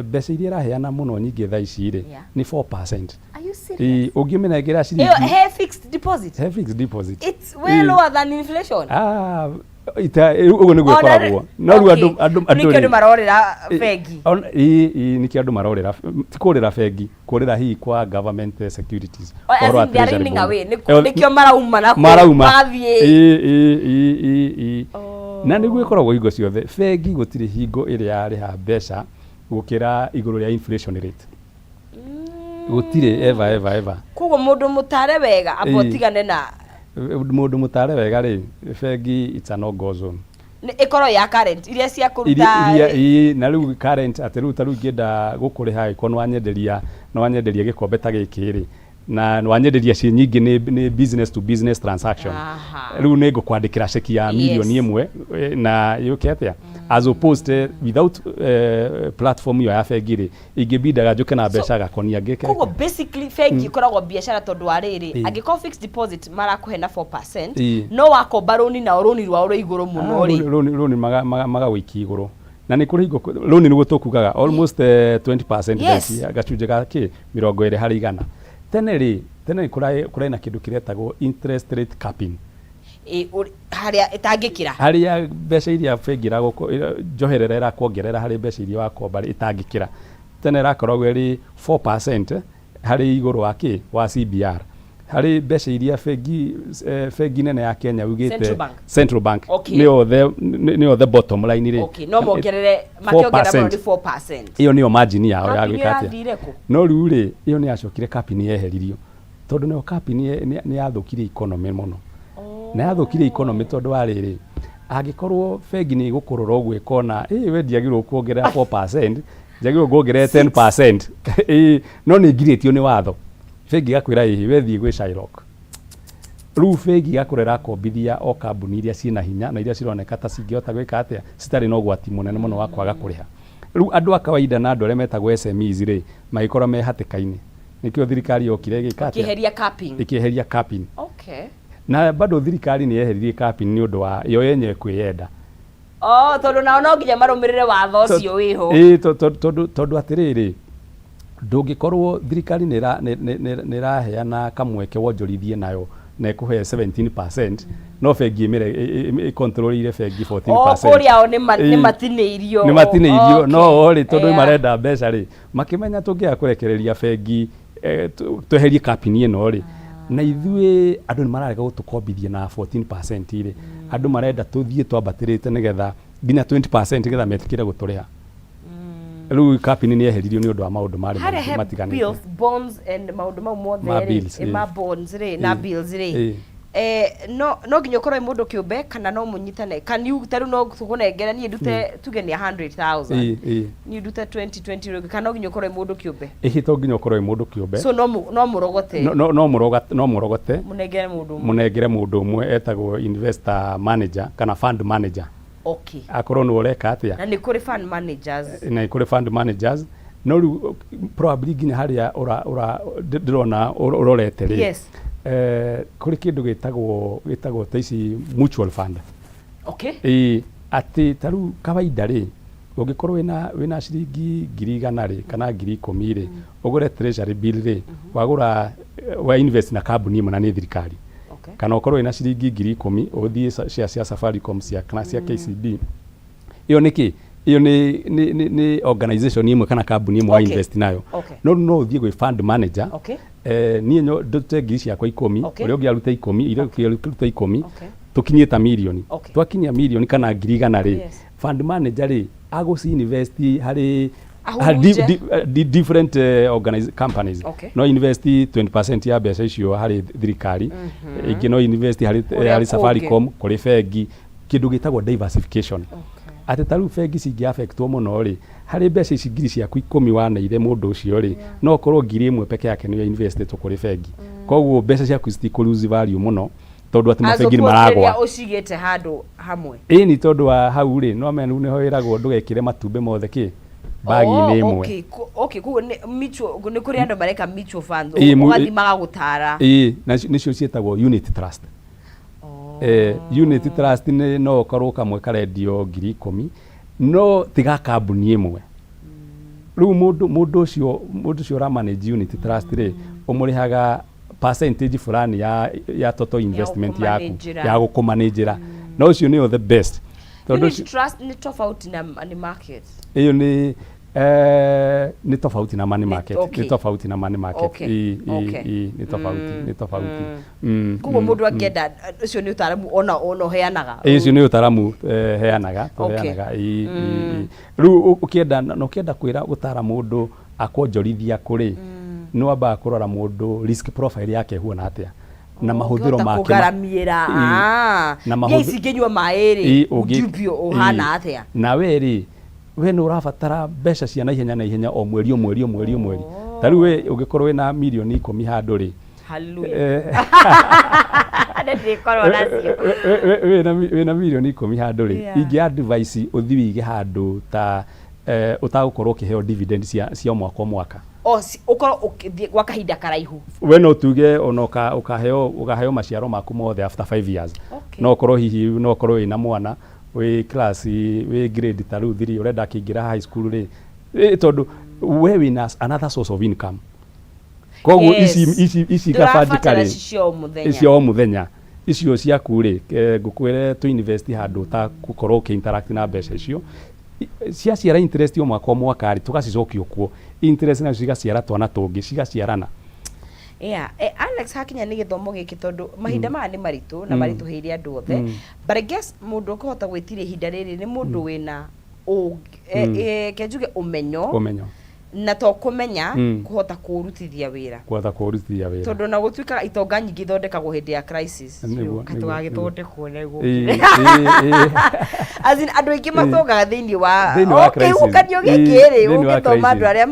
mbeca iria ĩraheana mũno nyingĩ thaa ici rĩ, nĩ 4%. Are you serious? Ĩĩ, ũngĩmĩnengera Ĩyo ciringi he fixed deposit? He fixed deposit. It's way lower than inflation. Ah, Ũguo nĩguo ĩkoragwo, no rĩu andũ nĩkĩo rĩ- andũ marorĩra bengi. Ĩ, nĩkĩo andũ marorĩra, ti kũrĩra bengi, kũrĩra hihi kwa government securities. Oh, as Ũhoro wa in they are treasury running bond. away. Nĩkĩo marauma na kũu, Marauma. magathiĩ. Ĩ. Oh. Na nĩguo ĩkoragwo hingo ciothe. Bengi gũtirĩ hingo ĩrĩa yarĩha mbeca gũkĩra igũrũ rĩa inflation rate, gũtirĩ, ever, ever, ever. Koguo mũndũ mũtare wega amba ũtigane na Mũndũ mũtare wega rĩ, bengi it's a no go zone. Nĩ ĩkorwo ya current iria cia kũruta. Iria ii, na rĩu current atĩ rĩu ta rĩu ingĩenda gũkũrĩha, angĩkorwo nĩ wanyenderia gĩkombe ta gĩkĩ rĩ, na nĩ wanyenderia ciĩ nyingĩ, nĩ business to business transaction. Rĩu nĩ ngũkwandĩkĩra ceki ya milioni 1, na yũke atĩa, as opposed without platform ĩyo ya bengi rĩ, ingĩbindaga njũke na mbeca gakonia ngĩke. Koguo basically bengi ĩkoragwo biacara, tondũ wa rĩrĩ, angĩkorwo fixed deposit marakũhe na 4%, no wakomba rũni nao, rũni rwao rwĩ igũrũ mũno rĩ. Rũni magagũikia igũrũ, na nĩ kũrĩ hingo rũni nĩguo tũkugaga almost 20%. Thaa ici gacunjĩ ga kĩ 20%. Tene rĩ, tene nĩ kũrarĩ na kĩndũ kĩretagwo interest rate capping. Harĩa ĩtangĩkĩra. Harĩa mbeca iria bengi njoherera ĩrakuongerera harĩ mbeca iria wakomba rĩ, ĩtangĩkĩra. Tene ĩrakoragwo ĩrĩ 4% harĩ igũrũ wa kĩ wa CBR, harĩ mbeca iria bengi nene ya Kenya ugĩte. Central Bank. Central Bank. Nĩyo the bottom line rĩ. Okay, no mongerere, makĩongerera mũno nĩ 4%. Ĩyo nĩyo margin yao ya Capping gwĩka atĩa. ĩrathire kũ? No rĩu rĩ, ĩyo nĩ yacokire, capping nĩ yeheririo, tondũ nayo capping nĩ yathũkirie economy mũno, na yathũkirie economy tondũ wa rĩrĩ, angĩkorwo bengi nĩ ĩgũkũrora ũguo ĩkona ĩ we ndiagĩrĩirwo kuongerera 4%, njagĩrĩirwo kuongerera 10%, ĩ no nĩ ngirĩtio nĩ watho, bengi ĩgakwĩra ĩhĩ we thiĩ gwĩ Shylock. Rĩu bengi ĩgakorwo ĩrakombithia o kambuni iria ciĩna hinya na iria cironeka ta cingĩhota gwĩka atĩa, citarĩ na ũgwati mũnene mũno wa kwaga kũrĩha. Rĩu andũ a kawaida na andũ arĩa metagwo SMEs rĩ, magĩkorwo me hatĩka-inĩ. Nĩkĩo thirikari yokire ĩgĩka atĩa? Kĩheria capping. Ĩkĩeheria capping. Na bado thirikari nĩ yeheririe capping nĩ ũndũ wa yo yenyewe kwĩyenda. Oh, tondũ nao no nginya marũmĩrĩre watho ũcio wĩho. Ĩĩ, tondũ atĩrĩrĩ, ndũngĩkorwo thirikari nĩ nĩ ĩraheana kamweke wonjorithie nayo na ĩkũhe 17%, no bengi ĩmĩre ĩkontrolire bengi 14%. Oh, kũrĩa o nĩ matinĩirio. Nĩ matinĩirio. No rĩ, tondũ marenda mbeca rĩ, makĩmenya tũngĩaga kũrekereria bengi, tweherie capping ĩno rĩ, na ithuĩ andũ nĩ mararega gũtũkombithia na 14% rĩ, andũ marenda tũthiĩ twambatĩrĩte nĩgetha nginya 20% nĩgetha metĩkĩre gũtũrĩha. Rĩu capping nĩ yeheririo nĩ ũndũ wa maũndũ marĩ harĩa maingĩ he matiganĩte. Bills, bonds and maũndũ mau mothe Ma rĩ, bills, ma bonds rĩ, na bills rĩ, no nginya ũkorwo wĩ mũndũ kĩũmbe kana no mũnyitane? Can you, ta rĩu no tũkũnengere niĩ ndute, tuge nĩ 100,000, niĩ ndute 20 20 rĩngĩ, kana no nginya ũkorwo wĩ mũndũ kĩũmbe? Ĩhĩ, to nginya ũkorwo wĩ mũndũ kĩũmbe. So no mũrogote? No mũrogote. Mũnengere mũndũ ũmwe. Mũnengere mũndũ ũmwe etagwo investor manager kana fund manager. Akorwo nĩ ũreka atĩa. Na nĩ kũrĩ fund managers? Na nĩ kũrĩ fund managers, no rĩu probably nginya harĩa ũra ndĩrona ũrorete rĩ, kũrĩ kĩndũ gĩtagwo ta ici mutual fund. Ĩĩ, atĩ ta rĩu kawaida rĩ, ũngĩkorwo wĩna ciringi 100,000 rĩ, kana 10,000 rĩ, ũgũre treasury bill rĩ, wagũra, wa invest na kambuni ĩmwe na nĩ thirikari. Kana ũkorwo wĩna ciringi 10,000 ũthiĩ share cia Safaricom, cia kana cia KCB, ĩyo nĩ kĩ ĩyo nĩ organization ĩmwe kana kambuni ĩmwe wa invest nayo. No rĩu no ũthiĩ gwĩ fund manager, niĩ ndute ngiri ciakwa 10, ũrĩa ũngĩ arute 10, iria ũngĩ arute 10, tũkinyie ta mirioni. Twakinyia mirioni kana 100,000 rĩ, fund manager rĩ, agũci invest harĩ Ahurunje. Different companies. No invest 20% ya mbeca icio harĩ thirikari, ingĩ no invest harĩ Kũrĩa harĩ kũngĩ. Safaricom, kũrĩ bengi, kĩndũ gĩtagwo diversification. Atĩ ta rĩu bengi cingĩ affectwo mũno rĩ, harĩ mbeca ici ngiri ciaku 10 waneire mũndũ ũcio rĩ, no ũkorwo 1,000 peke yake nĩyo investetwo kũrĩ bengi, koguo mbeca ciaku citikũ lose value mũno, tondũ atĩ As mabengi nĩ opposed maragwa. rĩrĩa ũcigĩte handũ hamwe. Ĩni, tondũ wa hau rĩ, no menya rĩu nĩho ĩragwo ndũgekĩre matumbĩ mothe kĩ bagi-inĩ Oh, ĩmwe. Okay, koguo nĩ mutual, nĩ kũrĩ andũ mareka mutual funds? Ĩĩ. Ũgathiĩ magagũtara. Ĩĩ, na nĩcio ciĩtagwo unit trust. Unit trust nĩ no ũkorwo kamwe karendio 10,000, no tiga kambuni ĩmwe. Rĩu mũndũ ũcio ũra manage unit trust rĩ, ũmũrĩhaga percentage fulani ya total investment yaku. Gũkũmanĩnjĩra. Ya gũkũmanĩnjĩra. Na ũcio nĩyo the best. Tondũ Unit trust nĩ tofauti na money market? Ĩyo nĩ nĩ tofauti na money market. Nĩ tofauti na money market. Ĩ, ĩ, nĩ tofauti, nĩ tofauti. Koguo mũndũ angĩenda, ũcio nĩ ũtaaramu ona ũheanaga? Ĩ, ũcio nĩ ũtaramu heanaga, tũheanaga. Ĩ. Rĩu ũkĩenda na ũkĩenda kwĩra gũtara mũndũ akwonjorithia kũrĩ, nĩ wambaga kũrora mũndũ risk profile yake ĩhuana atĩa na mahũthĩro Ũngĩhota make kũgaramĩra na mbia ici ingĩnyua maĩ rĩ, ũngiumbio ũhana atĩa? Na we rĩ, we nĩ ũrabatara mbeca cia naihenya naihenya, o mweri, o mweri, o mweri, o mweri? Ta rĩu we ũngĩkorwo wĩna 10 mirioni handũ rĩ, Hallelujah. Ndĩkorwo nacio. Wĩna 10 mirioni handũ rĩ, ingĩ advice ũthiĩ wĩige handũ ta ũtagũkorwo ũkĩheo dividend cia o mwaka o mwaka. O ũkorwo ũkĩthiĩ gwa kahinda karaihu. We no tuge ona ũkaheo maciaro maku mothe after 5 years. No ũkorwo hihi no ũkorwo wĩna mwana wĩ class, wĩ grade ta rĩu 3, ũrenda akĩingĩra high school rĩ, tondũ we wĩna another source of income, koguo ici gabandĩka Ndũrabatara rĩ ici cia o mũthenya. Icio o mũthenya, icio ciaku rĩ, ngũkwĩre tũ invest handũ ũtagũkorwo ũkĩ interact na mbeca icio. Ciaciara interest o mwaka o mwaka rĩ, tũgacicokio kuo interest nacio cigaciara twana tũngĩ, cigaciarana. Yeah. Alex, hakinya nĩ gĩthomo gĩkĩ, tondũ mahinda maya nĩ maritũ na maritũhĩire andũ othe, but I guess mũndũ ũkũhota gwĩtiria ihinda rĩrĩ nĩ mũndũ wĩna ke njuge ũmenyo. Ũmenyo. Na to kũmenya, kũhota kũũrutithia wĩra. Kũhota kũrutithia wĩra. Tondũ na gũtuĩka itonga nyingĩ ithondekagwo hĩndĩ ya crisis. Nĩguo. Tũgagĩthondekwo nĩguo. Ĩ. As in, andũ aingĩ matongaga thĩinĩ wa Thĩinĩ wa o crisis. kĩhuhũkanio gĩkĩ rĩ, Thĩinĩ wa ũngĩthoma andũ crisis. arĩa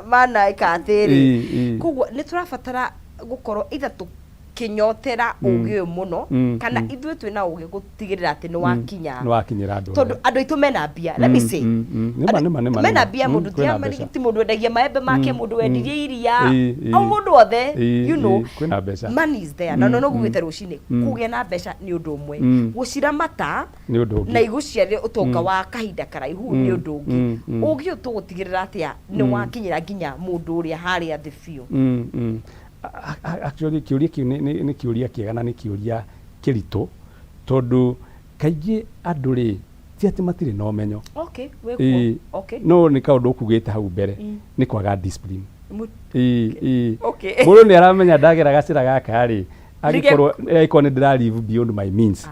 mana ĩka atĩrĩ. Ĩ. Koguo nĩ tũrabatara gũkorwo either tũkĩnyotera ũgĩ ũyũ mũno, kana ithuĩ twĩna ũgĩ gũtigĩrĩra atĩ nĩ wakinya. Nĩ wakinyĩra andũ. Tondũ andũ aitũ mena mbia, let me say. Nĩma, nĩma, nĩma, Mena nĩma. mbia. Mũndũ Kwĩna mbeca. ti mũndũ wendagia maembe make, mũndũ wendirie iria, Ĩ. o mũndũ othe. Ĩ, kwĩna mbeca. Money is there. Na no ngugĩte rũcinĩ, kũgĩa na mbeca nĩ ũndũ ũmwe, gũciramata Nĩ ũndũ ũngĩ. na igũciarĩre ũtonga wa kahinda karaihu nĩ ũndũ ũngĩ. Ũgĩ ũyũ tũgũtigĩrĩra atĩa nĩ wakinyĩra nginya mũndũ ũrĩa harĩa thĩ biũ? Actually kĩũria kĩu nĩ kĩũria kĩega na nĩ kĩũria kĩritũ, tondũ kaingĩ andũ rĩ, ti atĩ matirĩ na ũmenyo. Okay, wĩkuo. No nĩ kaũndũ ũkugĩte hau mbere, nĩ kwaga discipline. Ĩ. Mũndũ nĩ aramenya ndagera gacĩra gaka rĩ, angĩkorwo nĩ ndĩra live beyond my means,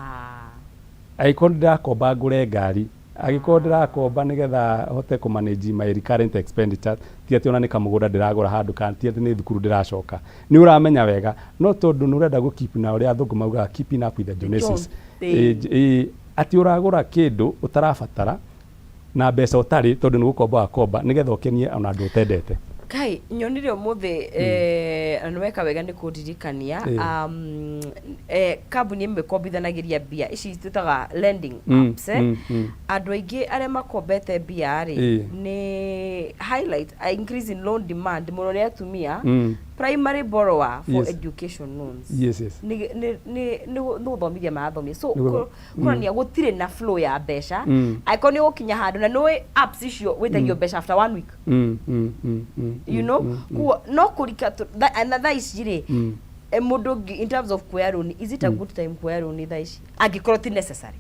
angĩkorwo nĩ ndĩrakomba ngũre ngari, angĩkorwo ndĩrakomba nĩgetha hote kũ manage my recurrent expenditure, ti atĩ ona nĩ kamũgũnda ndĩragũra handũ, kana ti atĩ nĩ thukuru ndĩracoka, nĩ ũramenya wega, no tondũ nĩ ũrenda gũ keep na ũrĩa athũngũ maugaga, keeping up with the Joneses. Jones. Ĩ, atĩ ũragũra kĩndũ ũtarabatara na mbeca ũtarĩ, tondũ nĩ gũkomba wakomba nĩgetha ũkenie ona andũ ũtendete. Kai nyonire ũmũthĩ, na nĩ weka wega nĩ kũndirikania. Kambuni ĩmwe ĩkombithanagĩria mbia ici twĩtaga lending apps, andũ aingĩ arĩa makombete mbia rĩ, nĩ highlight a increase in loan demand mũno nĩ atumia, primary borrower for education loans. Nĩ gũthomithia marathomia, so kũronania gũtirĩ na flow ya mbeca. Angĩkorwo nĩ ũgũkinya handũ na nĩũĩ apps icio wĩtagio mbeca after one week, kuo no kũrika na thaa ici rĩ, mũndũ ũngĩ, in terms of kuoya loan, is it a good time kuoya loan thaa ici angĩkorwo ti necessary?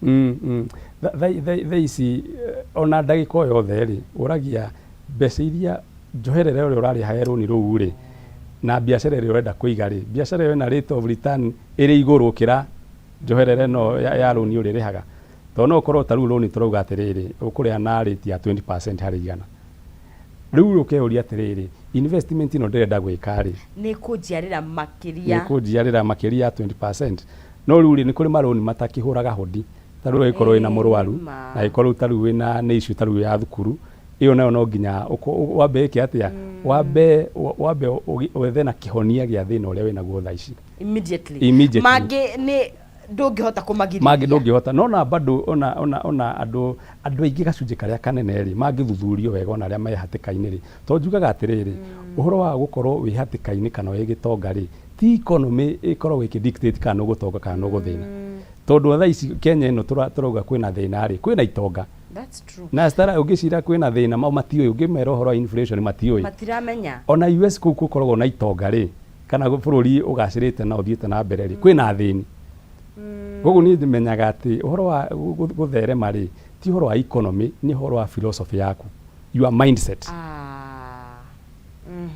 Thaa ici, ona ndagĩka o yothe rĩ, ũragia mbeca iria njoherere ũrĩa ũrarĩha rũni rũu rĩ, na biacara ĩrĩa ũrenda kũiga rĩ, biacara ĩyo ĩna rate of return ĩrĩ igũrũ gũkĩra njoherere ĩno ya rũni ũrĩrĩhaga, tondũ no ũkorwo ta rĩu rũni tũrauga atĩrĩrĩ, ũkũrĩha na rate ya 20% harĩ igana. Rĩu ũkeyũria atĩrĩrĩ, investment ĩno ndĩrenda gwĩka rĩ, Nĩ kũnjiarĩra makĩria? Nĩ kũnjiarĩra makĩria ya 20%. No rĩu rĩ, nĩ kũrĩ marũni matakĩhũraga hodi, ta rĩu angĩkorwo wĩna mũrwaru, Ma. na angĩkorwo ta rĩu wĩna nĩ issue ta rĩu ya thukuru, ĩyo nayo no nginya wambe ĩke atĩa, wambe wethe na kĩhonia gĩa thĩna ũrĩa wĩnaguo thaa ici. Immediately. Immediately. Mangĩ nĩ ndũngĩhota kũmagirĩrĩria. Mangĩ ndũngĩhota, no na bado ona andũ aingĩ, gacunjĩ karĩa kanene rĩ, mangĩthuthurio wega, ona arĩa me hatĩka-inĩ rĩ, tondũ njugaga atĩrĩrĩ, ũhoro wa gũkorwo wĩ hatĩka-inĩ kana wĩ gĩtonga rĩ, ti economy ĩkoragwo ĩkĩ dictate kana nĩ ũgũtonga kana nĩ ũgũthĩna, tondũ thaa ici Kenya ĩno tũrauga kwĩna thĩna rĩ, kwĩna itonga. That's true. Na stara ũngĩcira kwĩna thĩna, mau matiũĩ, ũngĩmera ũhoro wa inflation matiũĩ. Matiramenya. Ona US kũu gũkoragwo na itonga rĩ, kana bũrũri ũgacĩrĩte na ũthiĩte na mbere rĩ, kwĩna athĩni. Koguo niĩ menyaga atĩ ũhoro wa gũtherema rĩ, ti ũhoro wa economy, nĩ ũhoro wa philosophy yaku, your mindset.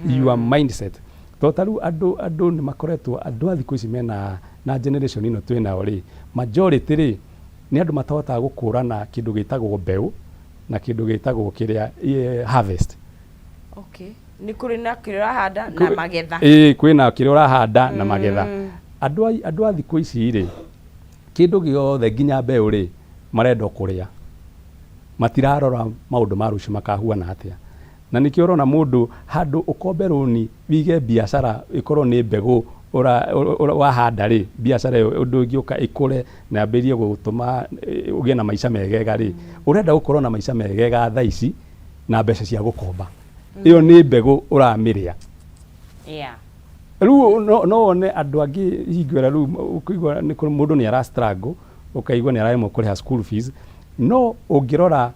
Your mindset, to ta rĩu andũ nĩ makoretwo, andũ a thikũ ici mena na generation ĩno twĩ nayo rĩ, majority rĩ, nĩ andũ matahotaga gũkũrana kĩndũ gĩtagwo mbeũ na kĩndũ gĩtagwo kĩrĩa harvest. Okay, nĩ kũrĩ na kĩrĩa ũrahanda na magetha. Ĩĩ, kwĩna kĩrĩa ũrahanda na magetha. Andũ a thikũ ici rĩ, kĩndũ gĩothe nginya mbeũ rĩ, marenda o kũrĩa, matirarora maũndũ ma rũciũ makahuana atĩa. Na nĩkĩo ũrona mũndũ handũ ũkombe rũni wige biacara ĩkorwo nĩ mbegũ wahanda rĩ, biacara ĩyo ũndũ ĩngĩũka ĩkũre na yambĩrĩrie gũtũma ũgĩe na maica megega rĩ, ũrenda gũkorwo na maica megega thaa ici na mbeca cia gũkomba. Ĩyo nĩ mbegũ ũramĩrĩa. Rĩu no wone andũ angĩ hingo ĩrĩa rĩu ũkũigua nĩ kũrĩ mũndũ nĩ ara struggle, ũkaigua nĩ araremwo kũrĩha school fees, no ũngĩrora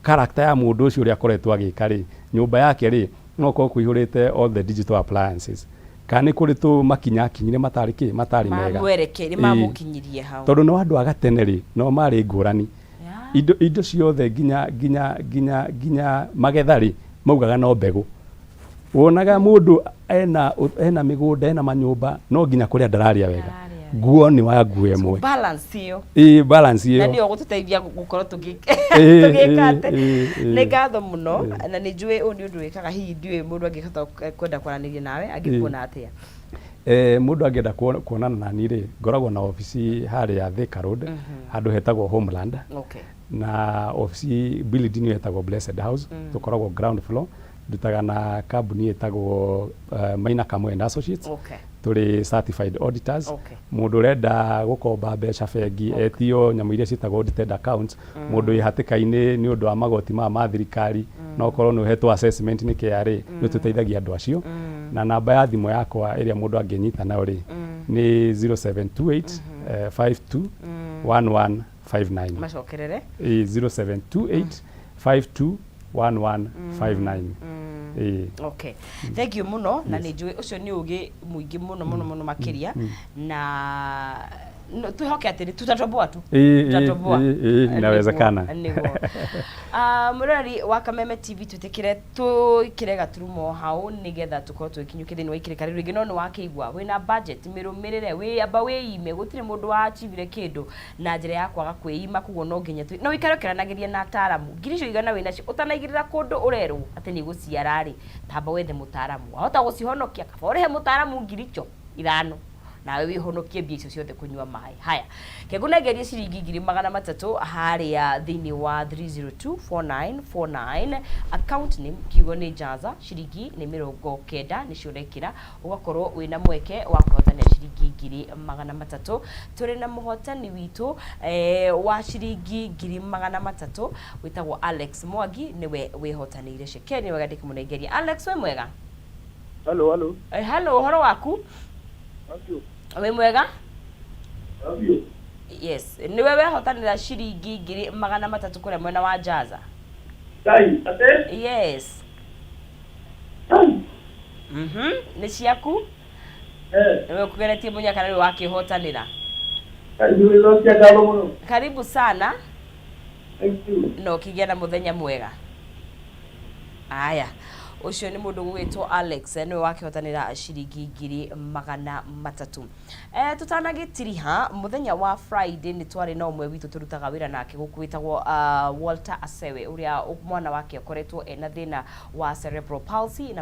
character ya mũndũ ũcio ũrĩa akoretwo agĩka rĩ, nyũmba yake rĩ, no ũkorwo kũihũrĩte all the digital appliances, kana nĩ kũrĩ tũ makinya akinyire matarĩ kĩ, matarĩ mega. Mamwerekeire. Mamũkinyirie hau. Tondũ no andũ a gatene rĩ, no marĩ ngũrani. Indo ciothe nginya magetha rĩ, maugaga no mbegũ. Wonaga mũndũ ena mĩgũnda, ena manyũmba, no nginya kũrĩa ndararĩa wega. Ndararĩa. Nguo nĩ wa nguo ĩmwe. Balance ĩyo. Ĩĩ, balance na ĩyo. Nĩyo gũtũteithia gũkorwo tũgĩka atĩ. Ĩĩ. Nĩ ngatho mũno, na nĩ njũĩ ũyũ nĩ ũndũ wĩkaga. Hihi ndiũĩ mũndũ angĩhota kwenda kwaranĩria nawe, angĩkuona atĩa? Mũndũ angĩenda kuonana na niĩ rĩ, ngoragwo na obici harĩa Thika Road, handũ hetagwo Homeland. Na obici building ĩyo ĩtagwo Blessed House. Tũkoragwo ground floor. Ndutaga na kambuni ĩtagwo Maina Kamwe and Associates. Tũrĩ certified auditors. Mũndũ ũrenda gũkomba mbeca bengi, etio nyamũ iria ciĩtagwo audited accounts, mũndũ wĩ hatĩka-inĩ nĩ ũndũ wa magoti maya ma thirikari, no ũkorwo nĩ ũhetwo assessment nĩ KRA, nĩ tũteithagia andũ acio. Na namba ya thimũ yakwa ĩrĩa mũndũ angĩnyita nayo rĩ, nĩ 0728 52 1159. Macokerere. Ĩĩ, 0728 52 1159, ĩĩ. Okay, thank you mũno, na nĩ njũĩ ũcio nĩ ũgĩ mũingĩ mũno mũno mũno makĩria, na twĩhoke atĩ tutatoboa tu. Tutatoboa. Ĩĩ, inawezekana. Nĩguo. Ah, mũroreri wa Kameme TV, twĩtĩkĩre tũikĩre gaturumo hau nĩgetha tũkorwo tũgĩkinyũkia thĩinĩ wa ikĩrĩka rĩu rĩngĩ. No nĩ wakĩigua wĩna budget, mĩrũmĩrĩre, wĩ amba wĩime. Gũtirĩ mũndũ wa achievire kĩndũ na njĩra ya kwaga kwĩima. Koguo no nginya no ũikare ũkĩaranagĩria na ataaramu. Ngiri icio igana wĩnacio ũtanaigĩrĩra kũndũ ũrerwo atĩ nĩ igũciara rĩ, tamba wethe mũtaaramu wahota gũcihonokia. Kaba ũrĩhe mũtaaramu ngiri icio 5 nawe wĩhonokie mbia icio ciothe kũnyua maĩ. Haya, kengũnengerie ciringi 300,000 harĩa thĩinĩ wa 3024949, account name kiugo nĩ Jaza, ciringi nĩ 90 nĩcio ũrekĩra, ũgakorwo wĩna mweke wa kũhotanĩra ciringi 300,000. Tũrĩ na mũhotani witũ wa ciringi 300,000 wĩtagwo Alex Mwangi, nĩwe wĩhotanĩire ceke. Nĩ wega ndĩkĩmũnengeria. Alex, wĩ mwega? Halo, halo. Hello, ũhoro waku? Thank you. Wĩ mwega? Thank you. Yes, nĩwe wehotanĩra ciringi 300,000 kũrĩa mwena wa Jaza. Kai, ate? Yes. Kai. Nĩ ciaku. Nĩwe ũkũgeretie mũnyaka na nĩwe wakĩhotanĩra. Kai, nĩ wĩrokia ngatho mũno. Karibu sana. Thank you. Na ũkĩgĩa na mũthenya mwega. Aya, ũcio nĩ mũndũ gũgwĩtwo Alex, nĩwe wakĩhotanĩra ciringi 300,000. Tũtanagĩtiriha, mũthenya wa Friday nĩ twarĩ na ũmwe witũ tũrutaga wĩra nake gũkũ wĩtagwo Walter Asewe, ũrĩa mwana wake akoretwo ena thĩna wa cerebral palsy na